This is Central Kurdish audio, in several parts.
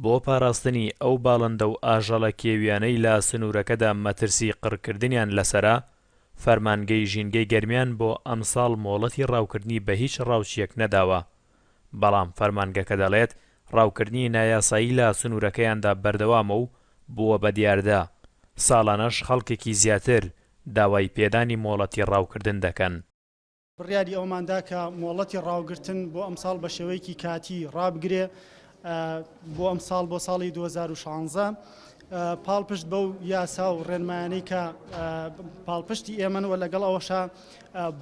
بۆ پاراستنی ئەو باڵندە و ئاژەڵە کێوییانەی لە سنوورەکەدا مەترسی قڕکردنیان لەسەرە، فەرمانگەی ژینگەی گەرمیان بۆ ئەمساڵ مۆڵەتی ڕاوکردنی بە هیچ ڕاوچییەک نەداوە، بەڵام فەرمانگەکە دەڵێت، ڕاوکردنی نایاسایی لە سنوورەکەیاندا بەردەوامە و بووە بە دیاردە، ساڵانەش خەڵکێکی زیاتر داوای پێدانی مۆڵەتی ڕاوکردن دەکەن. بڕیاری ئەوەمان دا کە مۆڵەتی ڕاوگرتن بۆ ئەمساڵ بە شێوەیەکی کاتی ڕابگرێ بۆ ئەمساڵ بۆ ساڵی 2016 پاڵپشت بەو یاسا و ڕێنمایانەی کە پاڵپشتی ئێمەن و لەگەڵ ئەوەشا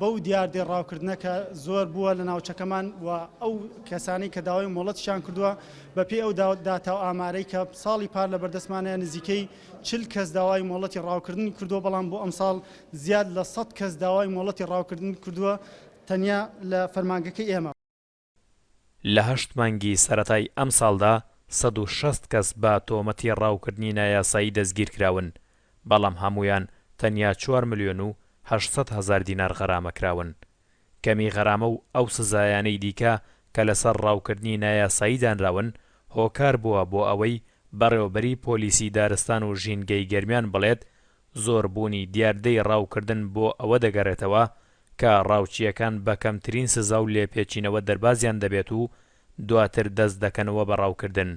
بەو دیاردەی ڕاوکردنە کە زۆر بووە لە ناوچەکەمان و ئەو کەسانەی کە داوای مۆڵەتیشیان کردووە بەپێی ئەو داتا و ئامارەی کە ساڵی پار لە بەردەستمانەیە نزیکەی 40 کەس داوای مۆڵەتی ڕاوکردنی کردووە بەڵام بۆ ئەمساڵ زیاد لە سەد کەس داوای مۆڵەتی ڕاوکردن کردووە تەنیا لە فەرمانگەکەی ئێمە. لە هەشت مانگی سەرەتای ئەمساڵدا 160 کەس بە تۆمەتی ڕاوکردنی نایاسایی دەستگیرکراون، بەڵام هەموویان تەنیا چوار ملیۆن و 800 هەزار دینار غەرامە کراون. کەمی غەرامە و ئەو سزایانەی دیکە کە لەسەر ڕاوکردنی نایاسایی دانراون، هۆکار بووە بۆ ئەوەی بەڕێوەبەری پۆلیسی دارستان و ژینگەی گەرمیان بڵێت، زۆربوونی دیاردەی ڕاوکردن بۆ ئەوە دەگەرێتەوە کە ڕاوچییەکان بە کەمترین سزا و لێپێچینەوە دەربازیان دەبێت و دواتر دەست دەکەنەوە بە ڕاوکردن.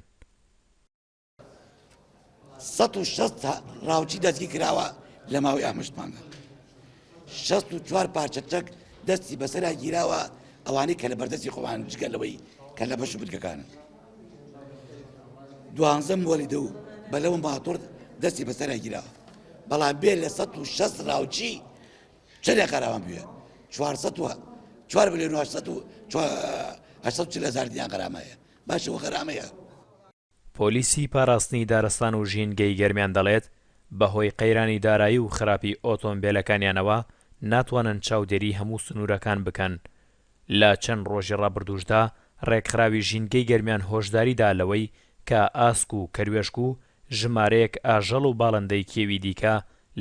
160 ڕاوچی دەستگیر کراوە لە ماوەی ئەم هەشت مانگە 64 پارچە چەک دەستی بەسەرا گیراوە ئەوانەی کە لە بەردەستی خۆمان جگە لەوەی کە لە بەش و بنکەکانن دوانزە مۆلیدە و بەلەوە ماتۆر دەستی بەسەرا گیراوە بەڵام بێ لە 160 ڕاوچی چەندێک غەرامە بوێ 400 و 4 ملیۆن و 800 و 840 هەزار دینار غەرامەیە باشە وە غەرامەیە. پۆلیسی پاراستنی دارستان و ژینگەی گەرمیان دەڵێت، بەهۆی قەیرانی دارایی و خراپی ئۆتۆمبێلەکانیانەوە ناتوانن چاودێری هەموو سنوورەکان بکەن. لە چەند ڕۆژی ڕابردووشدا ڕێکخراوی ژینگەی گەرمیان هۆشداری دا لەوەی کە ئاسک و کەروێشک و ژمارەیەک ئاژەڵ و باڵندەی کێوی دیکە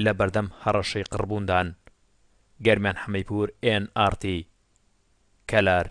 لەبەردەم هەڕەشەی قڕبووندان. گەرمیان حەمەیپوور، ئێن ئاڕ تی، کەلار.